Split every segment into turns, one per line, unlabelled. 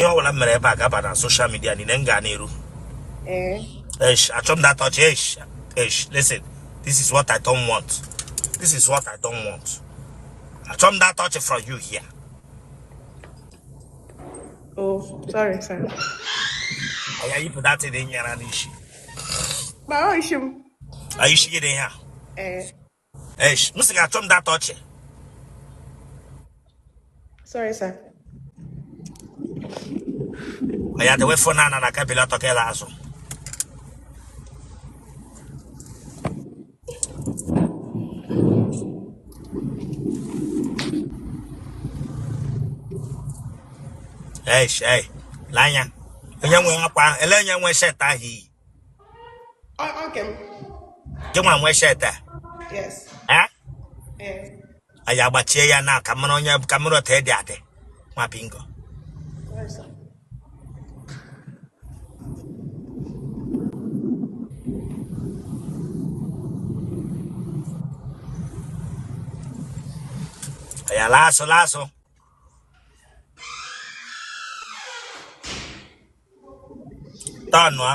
Ihe ọbụla m mere ebe a ga-aba na social media niile m gaa n'iru.
Ee.
Eish, achọ m that touch. Eish, eish, listen. This is what I don't want. This is what I don't want. Achọ m that touch from you here.
Oh, sorry, sorry.
Oya yipụ that thing ị nyara n'isi.
Ma ọ isi m.
Are you isi gị dị ihe a?
Ee.
Eish, m sị gị achọ m that touch.
Sorry, sir.
Oya dewe phone ana na kabila ọtọ ka ịla azụ. Eish, ei, lee anya. Onye nwe akwa ahụ, ele onye nwe shirt ahụ i yi.
Ọ nke m.
Gị nwa nwe shirt a?
Yes.
Eh?
Ee.
Anyị agbachie ya na ka mara onye ka mara otu dị adị. Nwa bingo.
Sorry, sir.
Ya laa azụ laa azụ. Tọnụọ.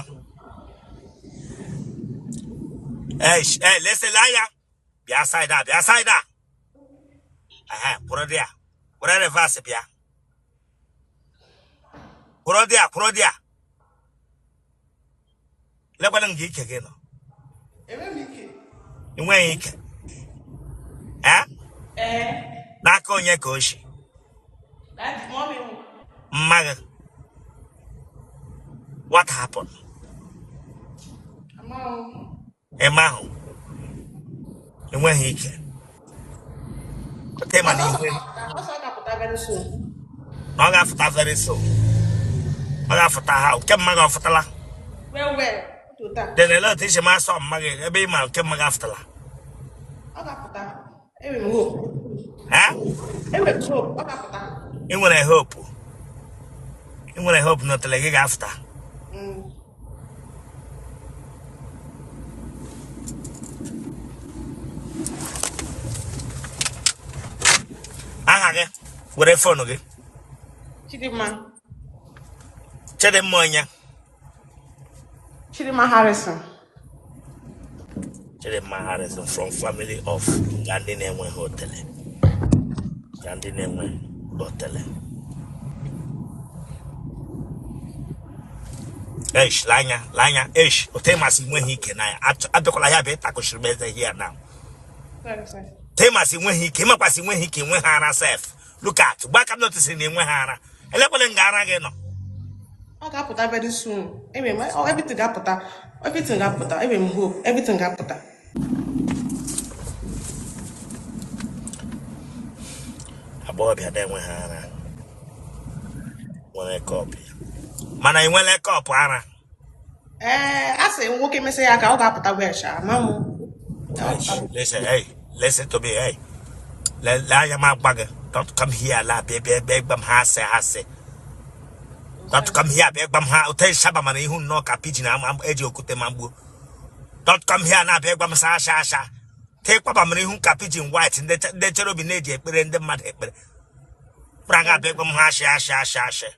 Eish, eh, listen, lee anya. Bịa side a, bịa side a. Ehe, kwụrụ dị a. Were reverse bịa. Kwụrụ dị a, kwụrụ dị a. Lekwanụ nga ike gị nọ.
Enweghị m ike.
Ị nweghị ike. Eh?
Ee.
N'aka onye ka o si?
Daddy, mommy m.
Mma gị. What happened?
Amaghị m.
Ị mahụ. Ị nweghị ike. Ote ma na ihu
Ọ sị ọ ga-apụta very soon.
na ọ ga-afụta very soon. Ọ ga-afụta ha nke mma gị ọ fụtala.
Well, well. Otu taa.
Then ele otu i si ma sọ mma gị ebe ị ma nke mma gị afụtala.
Ọ ga-apụta. Enwere m hope.
Eh?
Enwere m hope. Ọ ga-apụta.
Ị nwere hope. Ị nwere hope na otele gị ga-afụta. Aha gị were phone gị.
Chidimma.
Chidimma onye?
Chidimma Harrison.
Chidimma Harrison from family of nga ndị na-enweghị otele. Nga ndị na-enweghị otele. Eish, lee anya, lee anya, eish, ote masị nweghị ike na ya. Abịakwala ya bụ ịtakụchiri m eze here now.
Sorry, sorry.
Te masị nweghị ike, ịmakwasị nweghị ike, nweghị ara sef. Look at, gba aka m notice na enweghị ara. Elekwele nga ara gị nọ.
Ọ ga-apụta very soon. Enwere m oh, everything ga-apụta. Everything ga-apụta. Enwere m hope. Everything ga-apụta.
Agbọghọbịa na-enweghị ara nwere cup mana ị nwere cup ara.
Ee, a sị nwoke mesị ya aka ọ ga-apụta well sha ama m.
Listen, hey, listen to me, hey. Lee anya m agba gị. Don't come here la bịa bịa bịa gba m ha asị asị. Don't come here bịa gba m ha ote shaba mana ihu nnọọ ka pidgin eji okwute ma gbuo. Don't come here na-abịa gba m sa asha asha. Te kwaba mara ihu ka pidgin white ndị cherubim na-eji ekpere ndị mmadụ ekpere. Kpara nga abịa gwa m ha ashị ashị ashị ashị.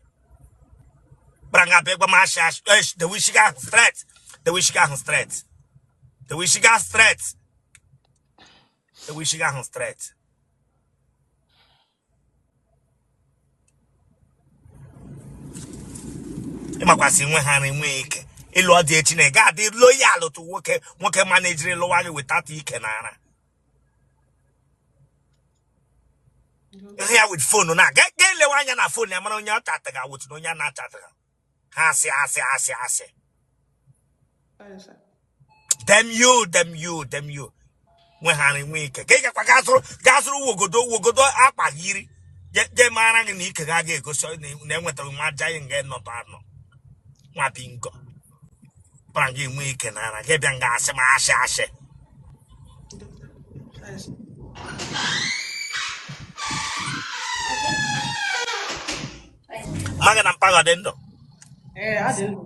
Kpara nga abịa gwa m ashị ashị. Eish, dewe isi gị ahụ straight. Dewe isi gị ahụ straight. Dewe isi gị ahụ straight. Dewe isi gị ahụ straight. Ịmakwasị nwe ha na enweghị ike ịlụ ọ dị echi na ị ga-adị loyal to nwoke nwoke ma na-ejiri lụwa gị without ike na ara ihe ya with phone na ga elewe anya na phone ya mara onye ọ chatịga with na onye a na-achatịga ha asị asị asị asị. Damn you, damn you, damn you. Nwe ha nwe ike ka ị gakwa gaa zụrụ gaa zụrụ wogodo wogodo akpa yiri je mara gị na ike ga aga egosi na enwetara nwa aja gị nga nọtọ anọ nwa bingo kpara gị enwe ike na ara gị bịa nga asị ma asị asị. Mma gị na mpa gị ọ dị ndụ?
Ee, ọ dị ndụ.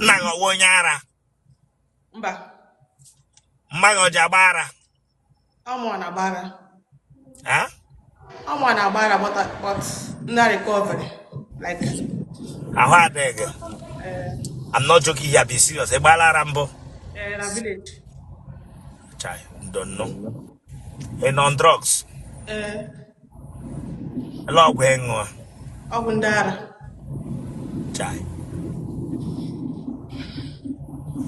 Nna gị ọ wụ onye ara?
Mba.
Mma gị ọ ji agba ara?
Ọ mụwa na-agba ara.
Ha?
Ọ ma na-agba ara, but na recovery like.
Ahụ adịghị gị? I'm not joking here, be serious. Ị gbaala ara mbụ?
Ee, na village.
Chai, ndo nnụ. Ị nọ on drugs?
Ee.
Ele ọgwụ ị ṅụọ?
Ọgwụ ndị ara.
Chai.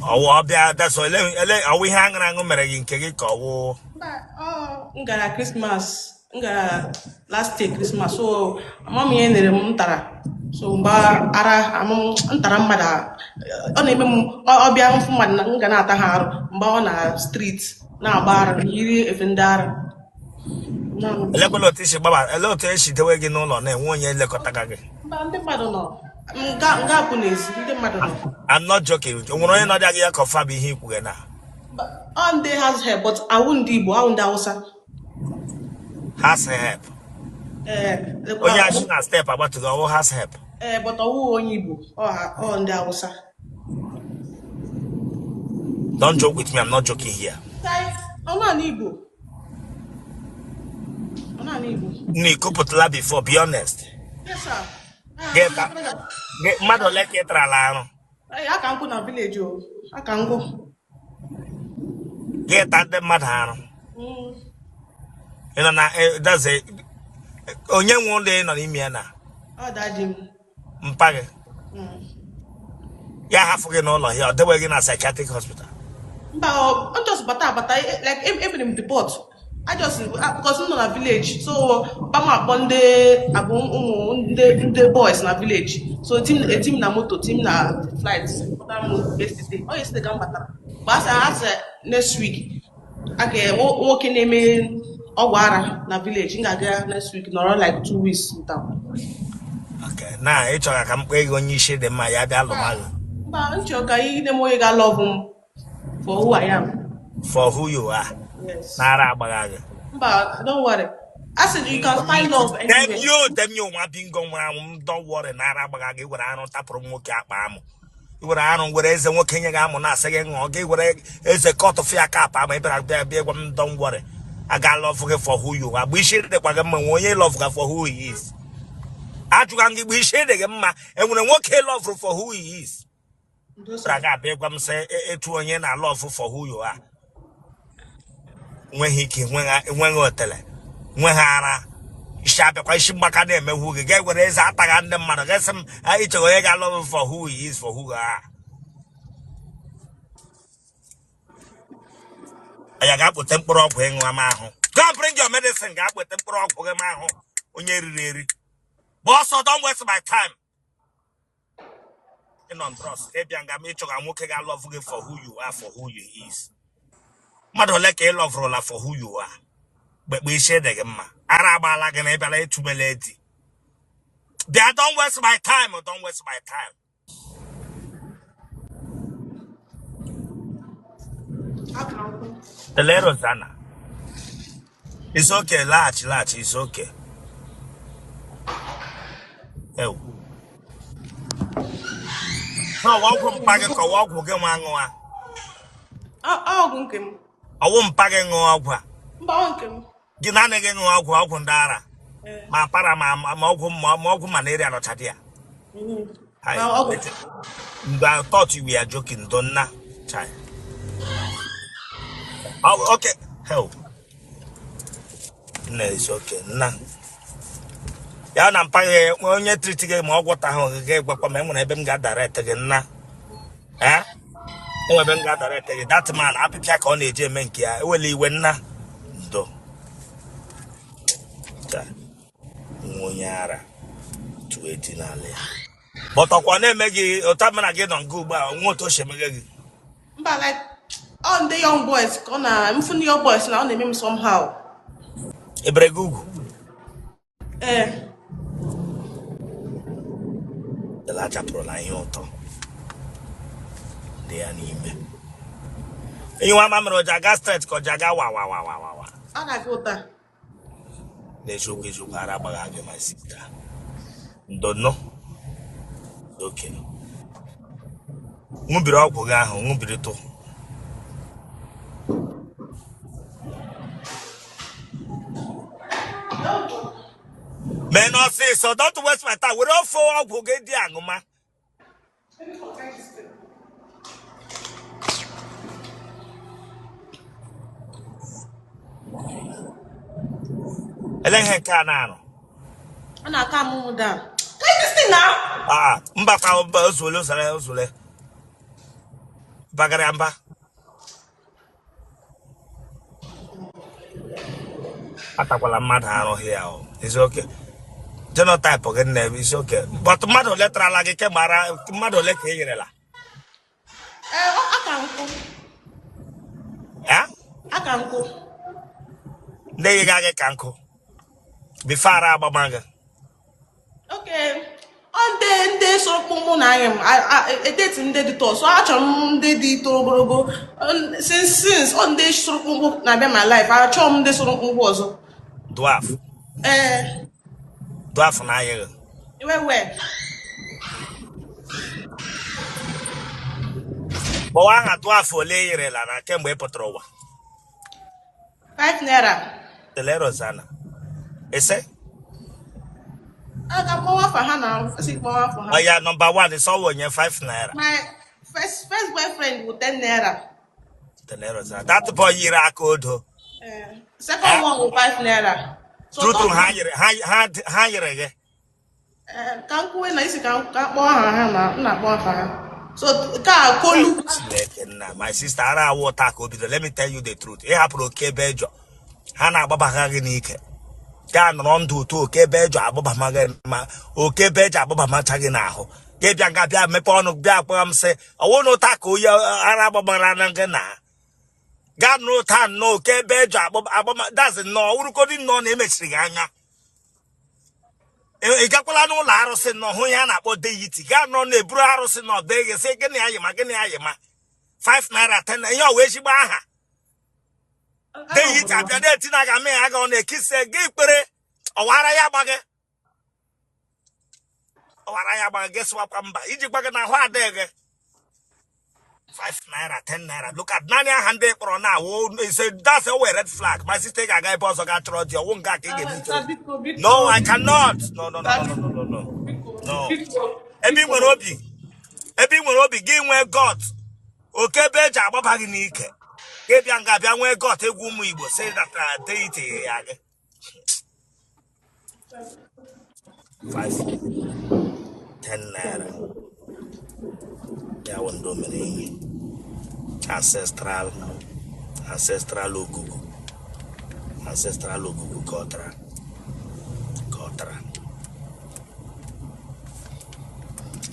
Ọwụ ọbịa dasọ ele ele ọwụ ihe aṅụrụ aṅụ mere gị nke gị ka ọwụ?
Mba, ọ m gara Christmas, m gara last year Christmas, so ama m ihe nyere m m tara. So mgbe ara amụ m tara mmadụ, ọ na-eme m ọbịa mfụ mmadụ na m ga na-ata ha arụ mgbe ọ na street na-agba ara, yiri efe ndị ara.
Elekwala otu esi gbaba, ele otu esi dewe gị n'ụlọ na-enwe onye elekọtaga gị?
Mba, ndị mmadụ nọ. Nga nga apụ n'ezi, ndị mmadụ nọ.
I'm not joking. O nwere onye nọdụ gị ya ka ọfa bụ ihe ikwughe na?
Mba, ọ ndị house help, but awụ ndị Igbo, awụ ndị Hausa.
House help?
Ee, lekwa.
Onye achị na step agbatụghị ọwụ house help?
Ee, but ọwụ onye Igbo, ọ ndị Hausa.
Don't joke with me, I'm not joking here.
Ọ naanị Igbo. Ọ naanị Igbo.
Nna, ikupụtala before? Be honest.
Yes, sir.
Mmadụ ole ka ị tarala arụ?
Ee, aka nkwụ na village o. Aka nkwụ.
Gị ta ndị mmadụ arụ? Ị nọ na that's a- onye nwe ụlọ ị nọ n'ime ya na?
Ọ daddy m.
Mpa gị? Ya hafụ gị n'ụlọ ya, ọ dewe gị na psychiatric hospital?
Mba, ọ just bata abata, like emere m deport. I just because m nọ na village, so papa m akpọ ndị abụ ụmụ ndị boys na village, so eti m na moto, ti m na flight, pụta m yesterday. Ọ yesterday ka m batara. Mgbe asị next week a ga nwoke na-eme ọgwụ ara na village, m ga-aga next week, nọrọ like 2 weeks nta.
Okay, na ị chọrọ ka m kpọọ gị onye isi dị mma ya bịa lụma gị?
Mba, m chọrọ ka ị na-eme onye ga-love m for who I am.
For who you are?
Yes.
Nara agbagha gị.
Mba, don't worry. I said you can find love
Dem
anywhere.
you, dem you, nwa bingo nwụrụ anwụ m. Don't worry, nara agbagha gị. Were arụ tapụrụ m nwoke akpa amụ. I were arụ were eze nwoke nye gị amụ na-asị gị ṅụọ gị were eze kọtụfụ ya kap ama. Ị bịara bịa bịa gwa m don't worry, aga love gị for who you are. Gba isi dịkwa gị mma, nwe onye love gị for who he is? Ajụga m gị, gba isi dị gị mma, enwere nwoke love for who he is? Bịara ga abịa gwa m sị etu onye na love for who you are, nweghị ike, nweghị otele, nweghị ara, isi abịakwa isi mgbaka na-emegwu gị, ga-ewere eze atagha ndị mmadụ, gasị m ịchọrọ onye ga-love for who he is, for who you are. Ya ga-akpụte mkpụrụ ọgwụ ịṅụ ama ahụ. Go and bring your medicine. Ga-akpụte mkpụrụ ọgwụ gị ma ahụ onye riri eri. But also, don't waste my time. Ị nọ drugs, ịbịa nga m ịchọga nwoke ga-love gị for who you are, for who you is. Mmadụ ole ka ị loverụla for who you are? Gbekpe isi dị gị mma, ara agbaala gị na ị bịara ịtụmele di. Bịa, don't waste my time, don't waste my time.
Aka nkwụ.
Tele Rosanna. It's okay, laghachi, laghachi, it's okay. Ew. Na ọwa ọgwụ mpa gị ka ọwa ọgwụ gị nwa ṅụa?
Ọgwụ nke m.
Ọwụ mpa gị ṅụọ ọgwụ a?
Mba, ọ nke m.
Gị naanị gị ṅụọ ọgwụ, ọgwụ ndị ara?
Ee.
Ma para ma ọgwụ ma ọgwụ malaria nọcha dị ya. Hi.
Ma ọgwụ.
Mgbe I thought you were joking, Donna. Chai. Oh, okay. Help. Nne, it's okay. Nna. Ya na mpa gị onye treat gị ma ọ gwọta ahụ gị ga-egwakwa ma enwere ebe m ga-adirect gị, nna. Eh? Enwere ebe m ga-adirect gị. That man apịpịa ka ọ na-eji eme nke ya. Ewela iwe, nna. Ndo. Chai. Nwa onye ara tụọ eti n'ala ya. Bọtọkwa na-eme gị ụta mụ na gị nọ nga ugbu a, nwa otu o si emege gị?
Mba, like ọ ndị young boys ka ọ na mfu, ndị young boys na ọ na-eme m somehow.
Ebere gị ugwu?
Ee.
Ele achapụrụla ihe ụtọ dị ya n'ime. Enyi nwa ma mere o ji aga straight ka o ji aga wa wa wa wa wa wa?
Ọ na-aga ụta.
N'eziokwu eziokwu, ara agbagha gị, my sister. Ndono oke ṅụbiri ọgwụ gị ahụ, ṅụbiri tụ. Mee n'ọsịsọ, don't waste my time. Were ofe ọgwụ gị dị aṅụma. Ele ihe nke a na-arụ?
Ọ na-aka m mụ down. Take this thing now.
Ah, mba kwa mba, ozule ozule ozule. Bagara mba. Atakwala mmadụ arụghị ya o. It's okay. Genotype gị nne, it's okay. But mmadụ ole tarala gị kemgbe ara mmadụ ole ka e nyerela?
Ee, aka nkụ.
Eh?
Aka nkụ.
Ndị yiga gị ka nkụ. Before ara agbama gị.
Okay. Ọ ndị so mkpụmkpụ na anya m edeti ndị dị tall, so achọrọ m ndị dị toro ogologo. Since ọ ndị soro mkpụmkpụ na-abịa my life, achọrọ m ndị soro mkpụmkpụ ọzọ.
Dwarf.
Ee.
Dwarf na anya gị.
Wewe.
Kpọwa aha dwarf ole e yerela na kemgbe ị pụtara ụwa.
5 naira.
Tele Rosanna. Ese?
A ga-akpọwa afa ha na si kpọwa afa ha.
Oya number 1 is ọwụ onye 5 naira.
My first boyfriend bụ 10 naira.
Tele Rosanna. That boy yiri aka odo.
Second one bụ 5 naira. So
True true ha yiri ha ha ha yiri gị.
Ka m kwuwe na isi ka m kpọọ aha ha na m na-akpọ afa ha. So ka kolu.
Chineke nna, my sister, ara awụ ụta ka o bido. Let me tell you the truth. Ị hapụrụ oke ebe ejọ ha na-agbabagha gị n'ike gaa nọrọ ndụ otu oke ebe ejọ agbabama gị ma oke ebe ejọ agbabamacha gị n'ahụ gị bịa nga bịa mepe ọnụ bịa kpọọ m sị ọwụ na ụta ka onye ara agbabara na gị na gaa nụrụ ụta nnọọ oke ebe ejọ agbama dazi nnọọ wurukodi nnọọ na emechiri gị anya. Ị gakwala n'ụlọ arụsị nọ hụ ihe a na-akpọ deity gaa nọ na-eburu arụsị nọ dee gị sị gịnị ayị ma gịnị ayị ma 5 naira 10 naira ihe ọ wee ezigbo aha deity abịa deity na aga mee aga ọ na-ekise gị kpere ọwara ya gba gị ọwara ya gba gị sịwakwa mba iji gwa gị na ahụ adịghị gị 5 naira 10 naira look at naanị aha ndị kpọrọ na awụ ise that's a red flag. My sister, ị ga-aga ebe ọzọ ga chọrọ di ọwụ nga ka ị ga-eme ichere. No, I cannot. No, no, no, no, no, no, no, no. Ebe ị nwere obi, ebe ị nwere obi gị nwee guts oke ebe eji agbaba gị n'ike gị bịa nga bịa nwee guts egwu ụmụ Igbo say that deity ya gị 5 10 naira ya wụ ndị o mere ihe ancestral ogugu ancestral ogugu ka ọ tara ka ọ tara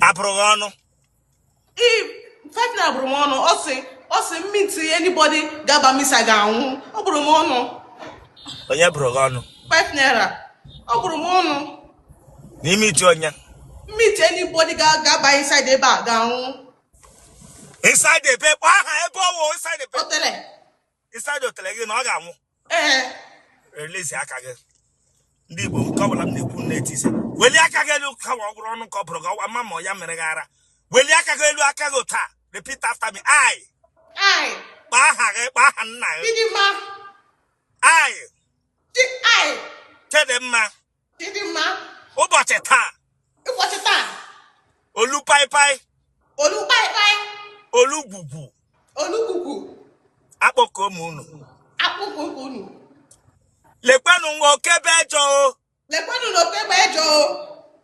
abụrụ gị ọnụ.
Five naira bụrụ m ọnụ. Ọ sị mmiti anybody ga-aba misa ga-anwụ. Ọ bụrụ m ọnụ.
Onye bụrụ gị ọnụ?
5 naira. Ọ bụrụ m ọnụ.
N'ime iti onye?
Mmiti anybody ga-aba inside ebe a ga-anwụ.
Inside ebe? Kpọọ aha ebe ọ wụ inside ebe.
Otele.
Inside otele gị na ọ ga-anwụ?
Ee.
Release aka gị. Ndị Igbo, nke ọbụla m na-ekwu na-eti ise welie aka gị elu ka ọ bụrụ ọnụ ka ọ bụrụ gị ama ma ya mere gị ara. Welie aka gị elu, aka gị taa. Repeat after me. I.
I.
Kpọọ aha gị, kpọọ aha nna gị.
Chidimma.
I.
I.
Chidimma.
Chidimma.
Ụbọchị taa.
Ụbọchị taa.
Olu paịpaị.
Olu kpaịkpaị.
Olu gwugwu.
Olu gwugwu.
Akpọkọ m unu.
Akpụkpọ ụkwụ unu.
Lekwenụ nwa oke ebe ejọ o.
Lekwenụ na oke ebe ejọ o.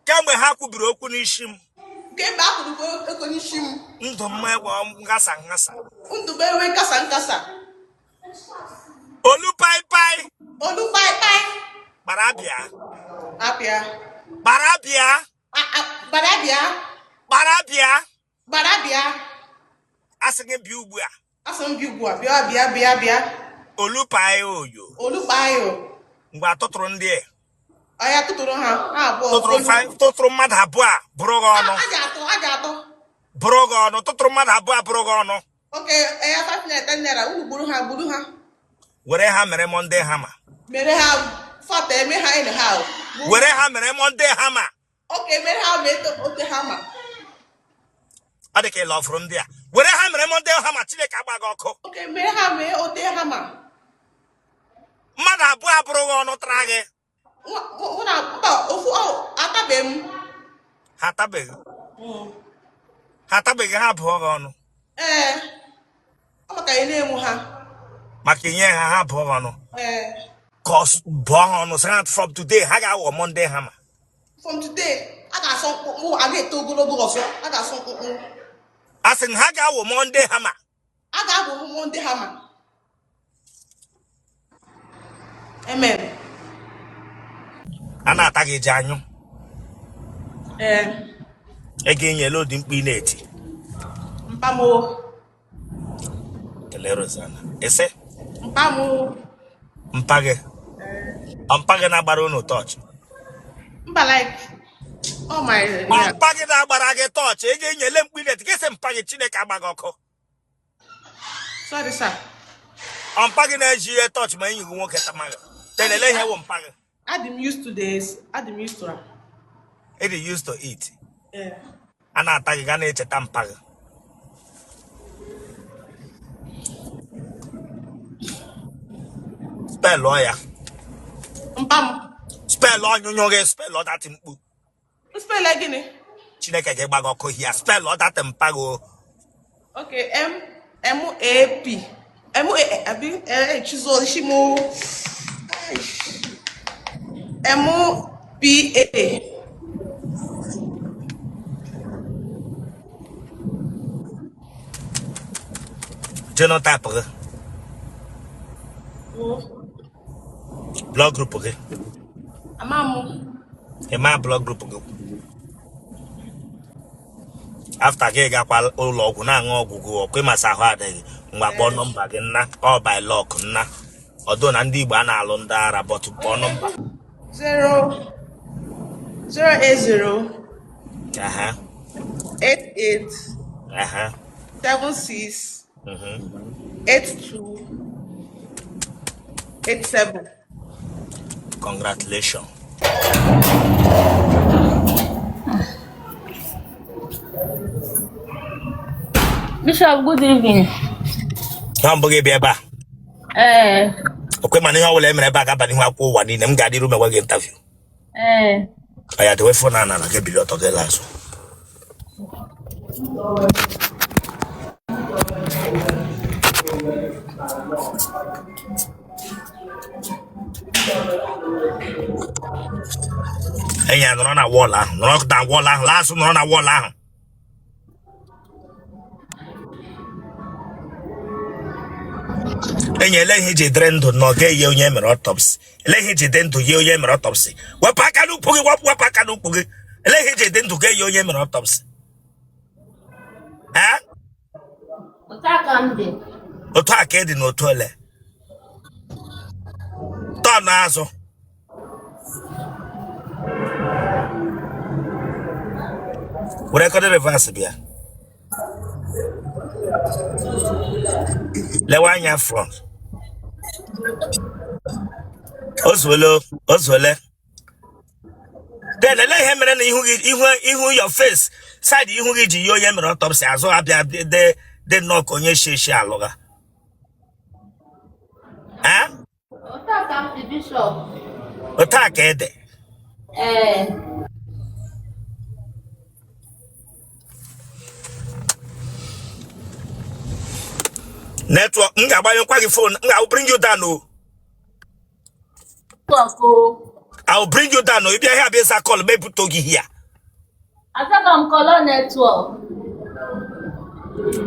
Kemgbe ha kwubiri okwu n'isi m.
Kemgbe a kwuru okwu n'isi m.
Ndụ m egwe nghasa nghasa.
Ndụ m enwe nkasa nkasa.
Olu paịpaị.
Olu kpaịkpaị.
Gbara bịa.
Apịa.
Gbara bịa.
Gbara bịa.
Gbara bịa.
Gbara bịa.
Asị gị bịa ugbu a.
Asị m bịa ugbu a. Bịa bịa bịa bịa.
Olu paị oyo.
Olu kpaị o.
Ngwa tụtụrụ ndị a.
Ọya tụtụrụ ha ha abụọ.
Tụtụrụ tụtụrụ mmadụ abụọ a bụrụ gị ọnụ.
Aja atọ, aja atọ.
Bụrụ gị ọnụ. Tụtụrụ mmadụ abụọ a bụrụ gị ọnụ.
Oke ya 5 naira, 10 naira, unu gburu ha, gburu ha.
Were ha mere Monday hammer.
Mere ha fata eme ha anyhow.
Were ha mere Monday hammer.
Oke mere ha mee ote hammer.
Ọ dị ka ị lọfụrụ ndị a. Were ha mere Monday hammer. Chineke agba gị ọkụ.
Oke mere ha mee ote hammer.
Mmadụ abụọ abụrụ gị ọnụ tara gị.
Mụ na mba ofu Atabeghị m.
Ha atabeghị. Ha atabeghị, ha bụọ gị ọnụ.
Ee, ọ maka ị na-enwu ha.
Maka inye ha, ha bụọ gị ọnụ.
Ee.
Cause bụọ ha ọnụ, sị ha from today ha ga-aghọ Monday hammer.
From today a ga-asọ mkpụmkpụ, a ga-eto ogologo ọzọ, a ga-asọ mkpụmkpụ.
A sị ha ga-awụ Monday hammer.
A ga-abụ Monday hammer. Amen.
A na-ata gị ji anyụ.
Ee.
Ego enyela ụdị mkpu ị na-eti.
Mpa m o.
Kelee Rosanna. Ese?
Mpa m o.
Mpa gị. Ọ mpa gị na-agbara unu tọọchị.
Mba, like oh my
Ọ
yeah.
mpa gị na-agbara gị tọọchị, ego enyele mkpu ị na-eti gị sị mpa gị Chineke agba gị ọkụ.
Sorry, sir.
Ọ mpa gị na-eji ihe tọọchị ma enyi gị nwoke tamaghị. Telele ihe wụ mpa gị.
Adị m used to this. Adị m used to am.
Ị dị used to it.
Yeah.
A na-ata gị ga na-echeta mpa gị. Spelụọ ya.
Mpa m.
Spelụ ọnyụnyụ gị, spelụ that mkpu.
Spell gịnị?
Chineke ga-agba gị ọkụ hia. Spelụ that mpa gị o.
Okay, M M A P M A abi eh Chizo Shimo M P A.
Genotype gị. Blood group gị.
Ama m.
Ị ma blood group gị. After gị gakwa ụlọ ọgwụ na-aṅụ ọgwụ gị ọkwa ịmasị ahụ adịghị ngwa kpọọ nọmba gị nna ọ by luck nna ọdụ na ndị Igbo a na-alụ ndị ara but kpọọ nọmba.
0 0 8 0
Aha,
8 8
aha,
7 6 8 2 8 7.
Congratulations.
Bishop, good evening.
Ha mbụ gị bịa ebe a.
Ee.
Okwe mana ihe ọbụla e mere ebe a ga-aba n'ihu akwụkwọ ụwa niile, m ga-adịru mewe gị interview.
Ee.
Ọ ya dewe phone na na gị bili ọtọ gị laa azụ. Enyi ya nọrọ na wall ahụ, nọrọ na wall ahụ, laa azụ nọrọ na wall ahụ. Enyi, ele ihe iji dịrị ndụ na ọ ga-eyi onye mere autopsy? Ele ihe iji dị ndụ yie onye mere autopsy? Wepụ aka n'ukwu gị, wepụ wepụ aka n'ukwu gị. Ele ihe iji dị ndụ ga-eyi onye mere autopsy? Ee?
Otu a ka m dị.
Otu a ka ị dị n'otu ole? Tọọ n'azụ. Were kọdị reverse bịa. Lewe anya front. O zuole, o zuole. Then ele ihe mere na ihu gị, ihu ihu your face side ihu gị ji yie onye mere autopsy, azụ abịa dị dị nnọọ ka onye shi eshi alụga. Eh?
Otu a ka m dị, Bishop.
Otu a ka ị dị.
Ee.
Network, m ga-agbanyekwa gị phone, m ga bring you down o.
Network o.
I will bring you down o. Ị bịa here abịa ịza call, ma ebuto gị here.
Azaga m call, ọ network.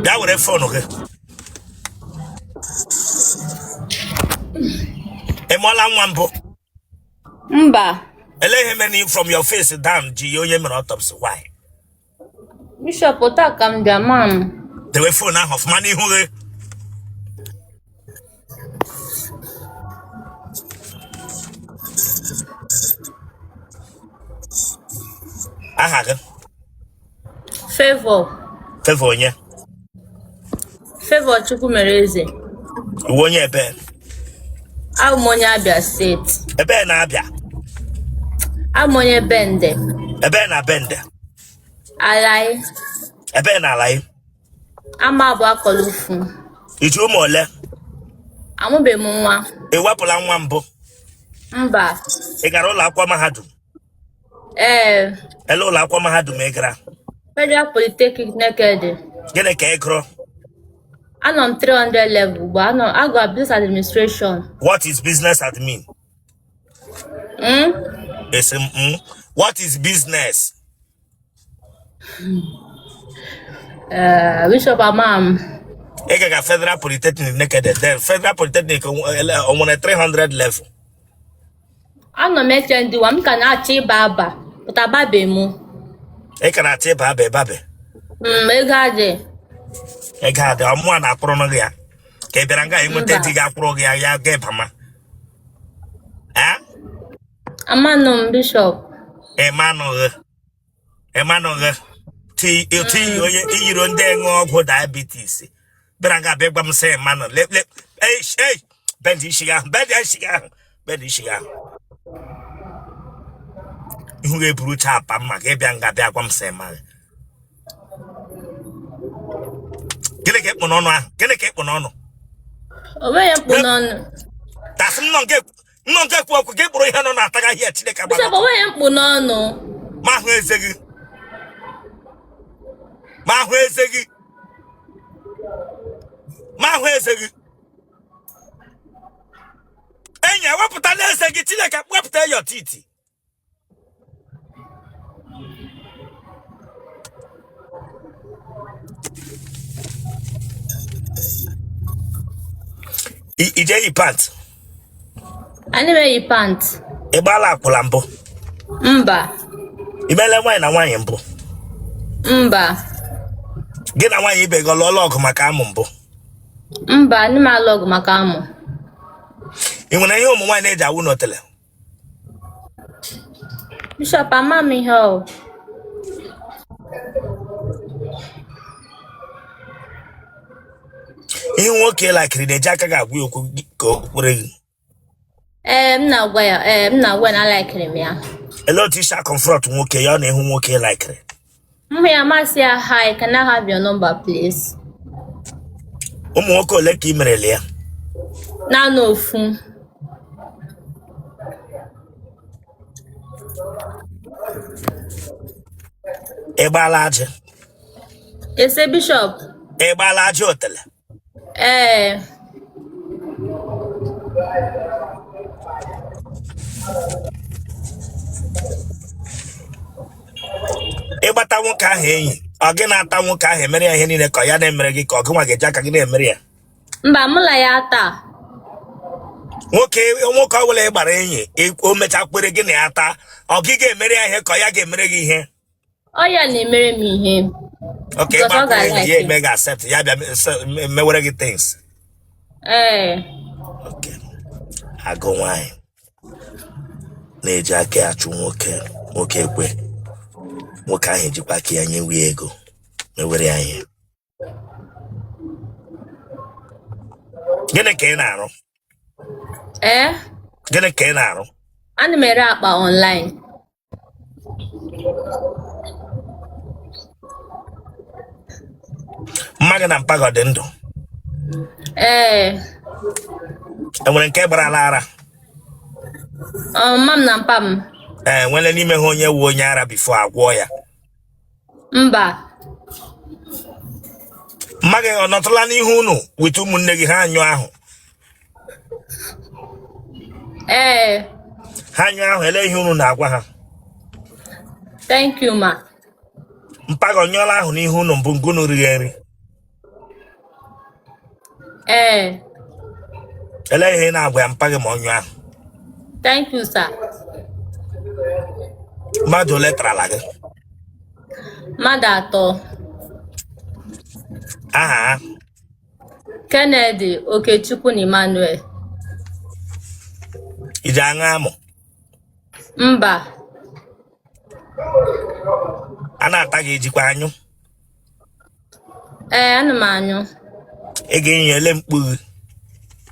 Bịa were phone gị. Ị mụọla nwa mbụ?
Mba.
Ele ihe mere from your face down ji yie onye mere autopsy, why?
Bishop, otu a ka m dị, ama m.
Dewe phone ahụ ọfụma n'ihu gị. Aha gị?
Favor.
Favor onye?
Favor Chukwumereze.
Ị wụ onye ebe?
Abụ m onye Abia steeti.
Ebe na Abia?
Abụ m onye Bende.
Ebe na Bende?
Alayi.
Ebe na Alayi?
Ama bụ Akọlufu.
I ji ụmụ ole?
Amụbeghị m nwa.
Ị wepụla nwa mbụ?
Mba.
Ị gara ụlọ akwụkwọ mahadum?
Ee.
Ele ụlọ akwụkwọ mahadum ị gara?
Federal Polytechnic Nekede.
Gịnị ka ị gụrụ?
Anọ m 300 level ugbu a. Anọ agụ business administration.
What is business admin? Esi m What is business?
Ee, Bishop, ama m.
Ị gaga Federal Polytechnic Nekede, then Federal Polytechnic o nwere 300 level?
Anọ m HND 1, m ka na-achọ ịba aba, pụta ababe m.
Ị ka na-achọ ịba aba ịbabe?
Ego adị.
Ego adị, ọ mụa na-akwụrụ gị ya ka ị bịara nga ịnweta
Mba.
di gị akwụrụ gị ya, ya ga ịbama. Eh?
Amanụ m, Bishop.
Ịmanụghị, ịmanụghị ti onye iyiri ndị ṅụ ọgwụ diabetes bịara nga bịa gwa m sị ịmanụ. Le le, ei ei, bend isi gị ahụ, bend isi gị ahụ, bend isi gị ahụ. Ihu ga-eburucha apa mma ka ị bịa nga bịa gwa m sị ịmaghị. Gịnị ka ị kpụ n'ọnụ ahụ? Gịnị ka ị kpụ n'ọnụ?
O nweghị mkpụ n'ọnụ.
Tasị m nọ nke nọ nke kwu okwu ka ị kpụrụ ihe nọ na-ataga ihe Chineke gbara.
Bishop, o nweghị mkpụ n'ọnụ.
Ma ahụ eze gị, ma ahụ eze gị, ma ahụ eze gị. Enyi, ewepụta n'eze gị. Chineke, wepụta ya ọtiti. Ije yi pant?
Ana m eyi pant.
Ị gbaala akwụla mbụ?
Mba.
I meela nwaanyị na nwaanyị mbụ?
Mba.
Gị na nwaanyị ibe gị ọ lụọla ọgụ maka amụ mbụ?
Mba, ana m alụ ọgụ maka amụ.
Ị nwere ihe ụmụ nwaanyị na-eji awụ n'otele?
Bishop, ama m ihe ọ.
Ihe nwoke lakiri na-eji aka gị agwa ya okwu ka o kwere gị?
Ee, m na-agwa ya. Ee, m na-agwa ya na alaikiri m ya.
Elee otu i si a-confront nwoke ya ọ na-ịhụ nwoke laikiri?
M hụ ya, m asị ya, "Hi, can I have your number, please?"
Ụmụ nwoke ole ka ị merela ya?
Naanị ofu.
Ị gbaala ajị?
Ese, Bishop?
Ị gbaala ajị otele?
Ee.
Ị gbata nwoke ahụ enyi, ọ gị na-ata nwoke ahụ emere ya ihe niile ka ọ ya na-emere gị, ka ọ gị nwa ga-eji aka gị na-emere ya?
Mba, mụ la ya taa.
Nwoke, nwoke ọ bụla ị gbara enyi, o mechaa kwere gị na ya taa, ọ gị ga-emere ya ihe ka ọ ya ga-emere gị ihe?
Ọ ya na-emere m ihe.
Okay,
Because ọ
ịgbakwa enyi ya
ga-like.
eme gị accept, ya bịa mewere gị things?
Ee.
Okay. Agụ nwaanyị na-eji aka ya achụ nwoke, nwoke ekwe, nwoke ahụ ejikwa aka ya nyewe ya ego mewere ya ihe. Gịnị ka ị na-arụ?
Ee.
Gịnị ka ị na-arụ?
Ana m ere akpa online.
Mma gị na mpa gị ọ dị ndụ?
Ee.
Enwere nke gbarala ara?
Mma m na mpa m?
Ee, nwere n'ime ha onye wu onye ara before agwọ ya?
Mba.
Mma gị ọ nọtụla n'ihu unu with ụmụnne gị, ha anyụ ahụ?
Ee.
Ha anyụ ahụ, ele ihe unu na-agwa ha?
Thank you, ma.
Mpa gị ọ nyụọla ahụ n'ihu unu mbụ ngunu righe nri?
Ee.
Ele ihe ị na-agwa ya mpa gị ma ọ nyụọ ahụ?
Thank you, sir.
Mmadụ ole tarala gị?
Mmadụ atọ.
Aha ha?
Kennedy, Okechukwu na Emmanuel.
I ji aṅụ amụ?
Mba.
A na-ata gị, ejikwa anyụ?
Ee, ana m anyụ.
Ị ga-enye ele mkpu gị?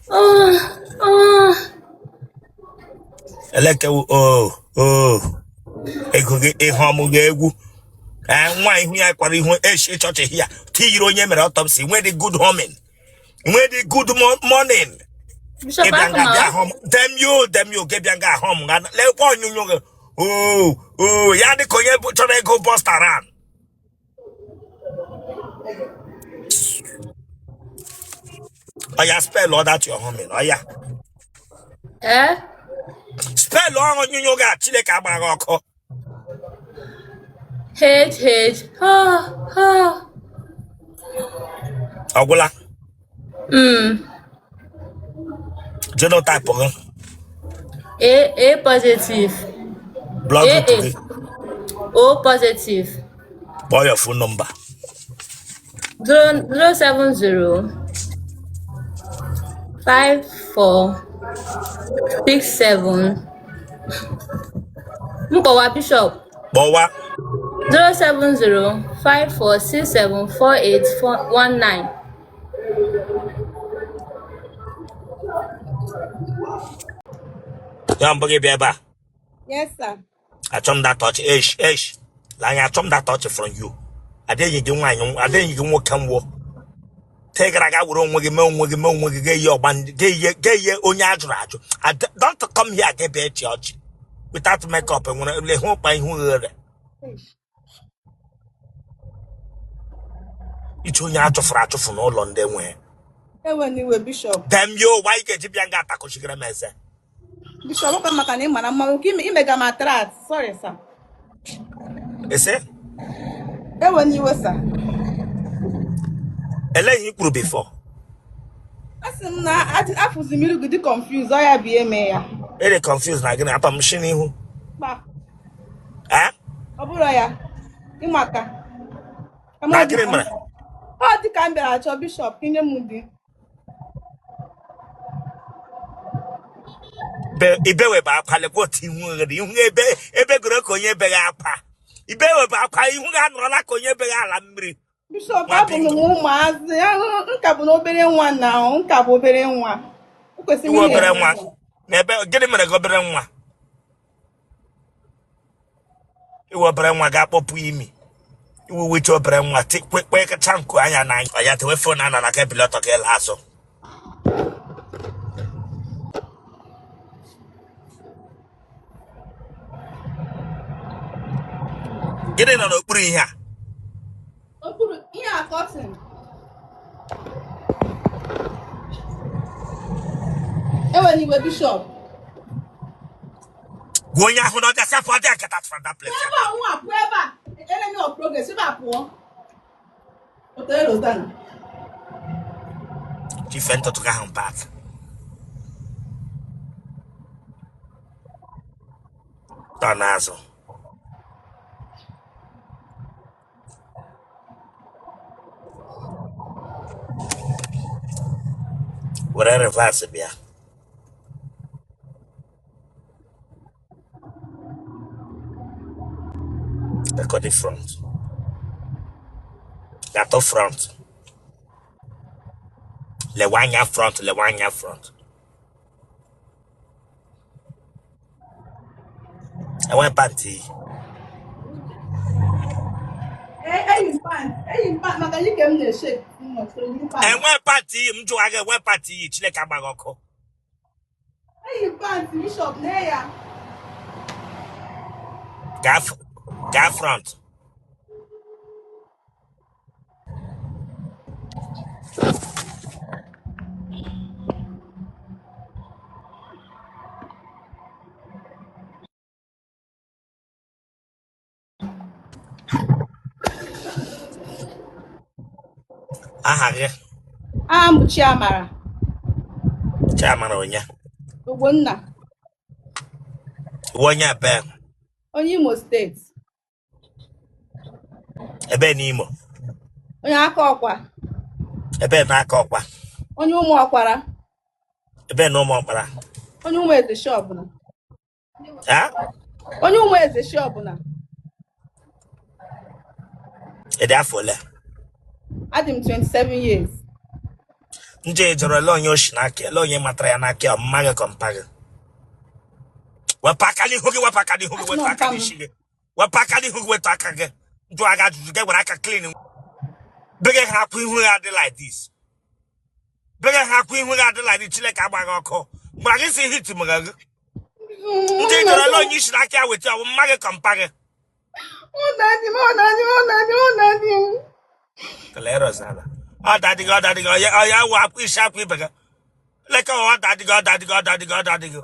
Oh, oh.
Elekewu o o ego gị ihe ọmụ gị egwu. Ee, nwa ihu ya kwara ihu eshi chọọchị ya tiyiri onye mere autopsy nwee dị good morning, nwee dị good morning.
Bishop,
Ị bịa
afọ
nga
m
bịa hụ m, damn you, damn you, gị bịa nga ahụ m nga lekwa onyonyo gị o. Oo, ya dị ka onye chọrọ ịgụ bọstaran. Oya, spell all that your humming. Oya.
Ee?
Spell ọrụ onyonyo gị a Chineke agba gị ọkụ.
H H H H.
Ọ gwụla. Genotype gị.
A A positive.
Blood
A
group
A
gị.
O positive.
Kpọọ your phone number.
0 0 7 0 5 4 6 7. M kpọwa Bishop.
Kpọwa.
0 7 0 5 4 6 7 4 8 4 1 9.
Ya mbụ gị bịa ebe a.
Yes, sir.
Achọ m that touch. Esh, esh. Lee anya, achọ m that touch from you. Adịghị gị nwaanyị, adịghị gị nwoke nwụọ. Te gara aga were onwe gị mee onwe gị mee onwe gị ga-eyi ọgba ga-eyi onye a jụrụ ajụ. Don't come here ga bịa echi ọchị. Without makeup enwere le hụ ụkpa ihu ghere. Iche onye a chụfụrụ achụfụ n'ụlọ ndị nwe.
Ewena iwe, Bishop.
Damn you, why ị ga-eji bịa nga atakụchigara m eze?
Bishop, ọkwa maka na ị mara mma nwoke imega m attract. Sorry, sir.
Ese?
Ewena iwe, sir.
Ele ihe i kwuru before?
Asị m na afụzi m iru gị dị confused, ọ ya bụ ihe mee ya.
Ị dị confused na gịnị atọ m shi n'ihu?
Mba,
Eh?
ọ bụrụ ya, ịmaka.
Na gịnị mere?
Ọ di ka m bịara achọ Bishop, inye m di.
Ibewebe akwa lekwa otu ihu ghere ihu ebe ebe goro ka onye beghị akwa ibewebe akwa ihu gị anọrọla ka onye beghị ala mmiri.
Bishop,
Nwa
abụ m
bingo.
ụmụazị, m ka bụ na obere nwa na m ka bụ obere nwa. Ekwesịrị m
Iwe obere
ịna-eme
nwa na ebe gịnị mere gị obere nwa iwe obere nwa ga-akpọpụ imi iwe weche obere nwa kpekacha nku anya na anya ya tewe phone a na ka ebili ọtọ ka ịla azụ. Gịnị nọ n'okpuru ihe a?
Okpuru ihe a curtain. Ewena iwe, Bishop.
Gwa onye ahụ na ọ gasị afọ dị akata from that place.
Ebe a nwa pụọ ebe a. Enemy of progress, ebe a pụọ. Otere Rosanna.
Chife ntụtụ gị ahụ back. Tọ n'azụ. Were reverse bịa. Record the front. Gatụ front. Lewe anya front, lewe anya front. Enwe pant iyi.
Eyi m pant, eyi m pant maka ike m na-eshake too much, so yi pant.
Enwe pant iyi, m jụwa gị enwe pant iyi, Chineke agba gị ọkụ.
Eyi m pant, Bishop, nee ya.
Gaa front. Aha gị?
Aha m bụ Chiamara.
Chiamara onye?
Ogbonna.
Iwe onye ebe?
Onye Imo State.
Ebe n'Imo?
Onye Akokwa.
Ebe n'Akokwa?
Onye Ụmụọkpara.
Ebe na Ụmụọkpara?
Onye Ụmụeze Shiọbụna. Onye Ụmụeze Shiọbụna.
Ị dị afọ ole?
Adị m 27 years.
Nje jọrọ ele onye oshi n'aka ele onye matara ya n'aka ọ mma gị ka mpa gị. Wepụ aka n'ihu gị, wepụ aka n'ihu gị, wepụ aka n'isi gị, wepụ aka n'ihu gị, wepụ aka gị. Njụ aga ajụjụ gị were aka clean. Bege ha akwa ihu gị adị like this. Bege ha akwa ihu gị adị like this. Chineke agba gị ọkụ. Mgbe gị si hit m gị. Ndị jụrụ ele onye isi n'aka ya weta ọ wụ mma gị ka mpa gị.
Ọ daddy m, ọ daddy m, ọ daddy m, ọ daddy m.
Kelee Rosanna. Ọ daddy gị, ọ daddy gị, ọ ya wụ akwa isi akwa ibe gị. Leka ọ daddy gị, ọ daddy gị, ọ daddy gị, ọ daddy gị.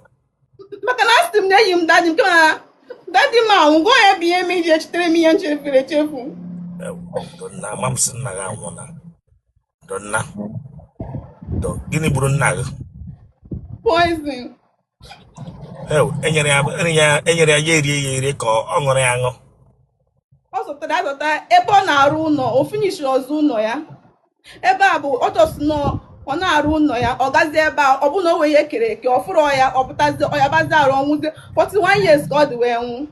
Maka na asị m na enyi m daddy m, kama na daddy m anwụgo, ya bụ ihe m iji echetere m ihe m chefuru echefu.
Donna, ama m sị nna gị anwụna. Donna, do gịnị gburu nna gị?
Poison.
Enyere ya enyere ya ya erie ya erie ka ọ ṅụrụ ya aṅụ.
Ọ zụtara azụta ebe ọ na-arụ ụlọ, o finishiri ọzọ ụlọ ya ebe a bụ ọ just nọ ọ na-arụ ụlọ ya, ọ gazie ebe a, ọ bụ na o nwere ihe kere eke, ọ fụrụ ya, ọ pụtazie, ọ yabazie arụ, ọ nwụzie. 41 years ka ọ dị wee nwụ.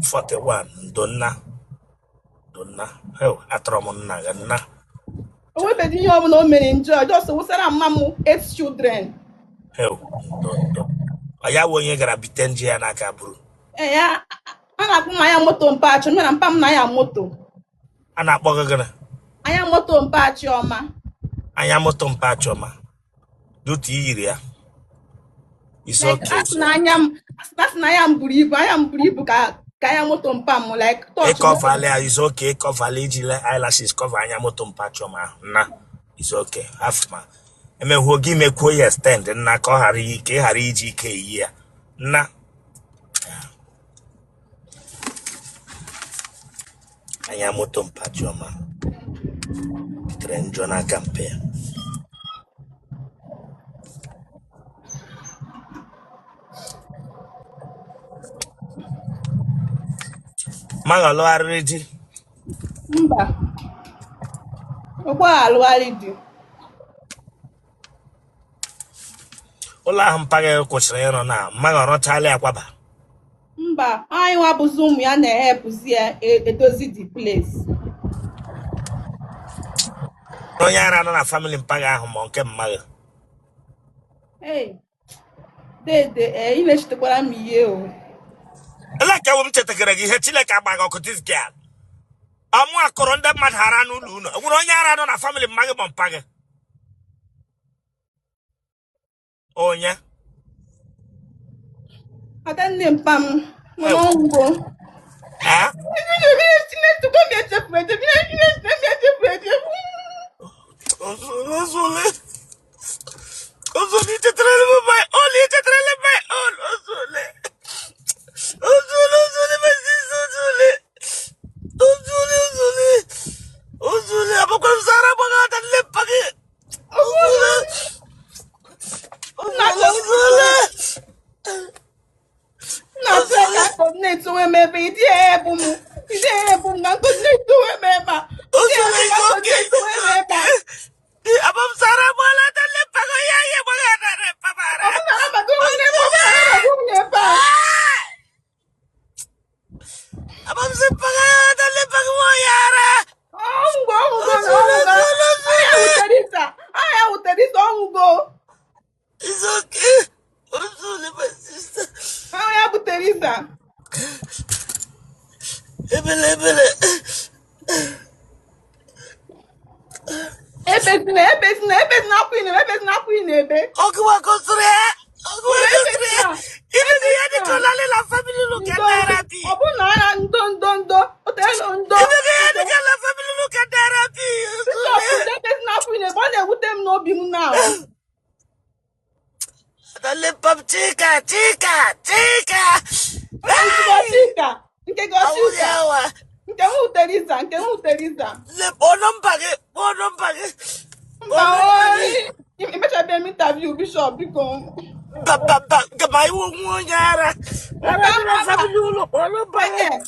41, ndo nna, ndo nna, atọrọ m nna gị nna.
O nwebeghị ihe ọbụla o mere njọ, just wụsara mma m 8 children.
Ndo ndo, ọ ya wụ onye gara bite nje ya n'aka buru.
Ee, ya a na-akpọ m anya moto mpa Chioma, na mpa m na anya moto.
A na-akpọ gị gịnị?
Anya moto mpa Chioma.
Anya moto mpa Chioma. Dutu i yiri ya. It's
Like,
okay.
asị na anya m asị na anya m buru ibu, anya m buru ibu ka anya moto mpa m, like touch.
Ịcoverla ya, is okay, ịcoverla, ijila eyelashes cover anya moto mpa Chioma ahụ nna, is okay. Afụma emehuo gị, mekwuo ya extend nna, ka ọ ghara ike ghara iji ike eyi ya nna. Anya moto mpa Chioma bitere njọ n'aka mpe ya. Mma gị alụgharịrị di?
Mba, ụgbọ alụgharị di.
Ụlọ ahụ mpa gị kwụsịrị ịrụ na mma gị ọrụchala ya kwaba?
Mba, anyị nwa bụzi ụmụ ya na-ehepụzi ya edozi the place.
Onye ara nọ na family mpa gị ahụ ma nke mma gị?
Hey, dede, ee, ị na-echetakwara m ihe o.
Ele ka m chetagara gị ihe? Chineke agbaghị ọkụ. This girl ọmụ akụrụ ndị mmadụ ara n'ụlọ unu. Enwere onye ara nọ na family mma gị ma mpa gị? Onye?
Adanne mpa m nwere ọgwụgwọ.
Eh?
Chineke m echefu echefu, Chineke m echefu echefu.
Ozule, Ozule, ichetara m my own, ichetara m my own, Ozule. Ozule, Ozule, my sister, Ozule. Ozule, Ozule. Ozule, abụkwa m sara gbaga ata nne mpa gị. Ozule. Ozule, Ozule.
Na-atụ ka coordinate onwe m ebe ịdị ebu m, ịdị ebu m na coordinate onwe m ebe a.
Ozule,
Ịdị
it's okay.
coordinate onwe m ebe a.
Abụ m sara gbala ata nne mpa gị, ya ya gbaga ata nne mpa m ara.
Ọ bụ na anabata onwe m ebe, ọ bụ na anabata onwe m ebe a.
Abụ m si mpa gị ata nne mpa gị nwa ya ara.
Ọnwụgo, ọnwụgo na ọnwụgo. Anya wutere ịsa, anya wutere ịsa, ọnwụgo.
It's okay. Ozule, my sister.
Anya butere ịsa.
Ebele, ebele.
Ebezina, ebezina, ebezina akwa ị na-ebe, ebezina akwa ị na-ebe.
Ọgụwa gosiri ya. Ọgụwa gosiri ya. Ibe ya dị ka ọlalị la family look at therapy.
Ọ bụ na ara ndo ndo ndo otelu ndo.
Ibe ya dị ka la family look at therapy.
Bishọp, ndo, ebezina akwa ị na-ebe, ọ na-ewute m n'obi m na.
Adale pap Chika, Chika, Chika.
Chika, nke gị
Awụ
Chika,
ya wa.
nke m wutere ịza, nke m wutere ịza.
Le kpọọ nọmba gị, kpọọ nọmba gị.
Mba, emechabeghị m interview, Bishọp, biko.
Mba, mba, mba, nke ma iwu nwa onye ara. Ara dị na family ụlọ, kpọọ nọmba gị.
Ee,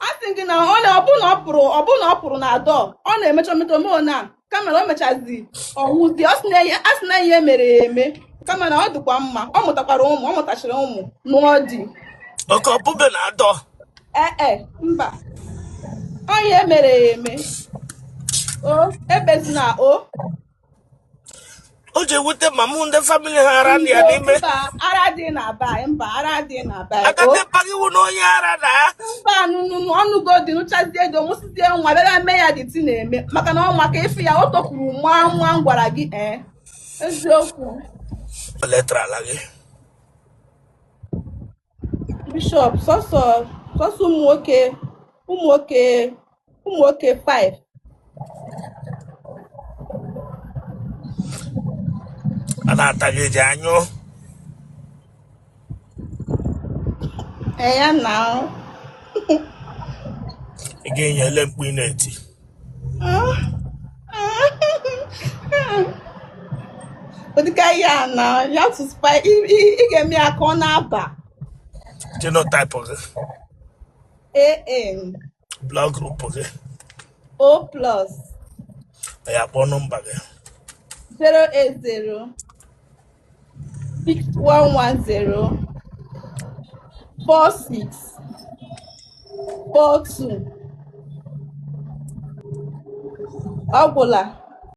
a sị gị na ọ na ọ bụ na ọ pụrụ, ọ bụ na ọ pụrụ na dọ, ọ na-emecha mmetọ ome na kama na o mechazi ọnwụzi. Ọ sị na ihe a sị na ihe mere ya eme, kama na ọ dịkwa mma, ọ mụtakwara ụmụ, ọ mụtachara ụmụ nụọ di.
Oke ọbụbe na adọ.
Ee e, mba, ọ ihe mere ya eme o, ebezina o.
O ji ewute ma mụ ndị family ha ara dị ya n'ime.
Mba, ara dị na be anyị, mba, ara dị na be anyị o.
Aka ndị mpa gị wụ na onye ara na.
Mba, nụnụ ọnụgo dị nụchazie ego, mụsizie nwa, bịara mee ya dị ti na-eme maka na ọ maka ịfụ ya o tokwuru nwa nwa m gwara gị, ee, eziokwu.
Letrala gị.
Bishop, sọsọ sọsọ ụmụ nwoke 5.
A na-ata gị eji anyụ.
Ee, ya na.
Ị ga-enye ele mkpu ị na-eti.
Ụdịka ihe a na ya to spy, ị ga-eme ya ka ọ na-aba.
Genotype gị?
AN.
Blood group gị?
O plus.
Ya kpọọ nọmba gị.
080 6110 46 42. Ọ gwụla.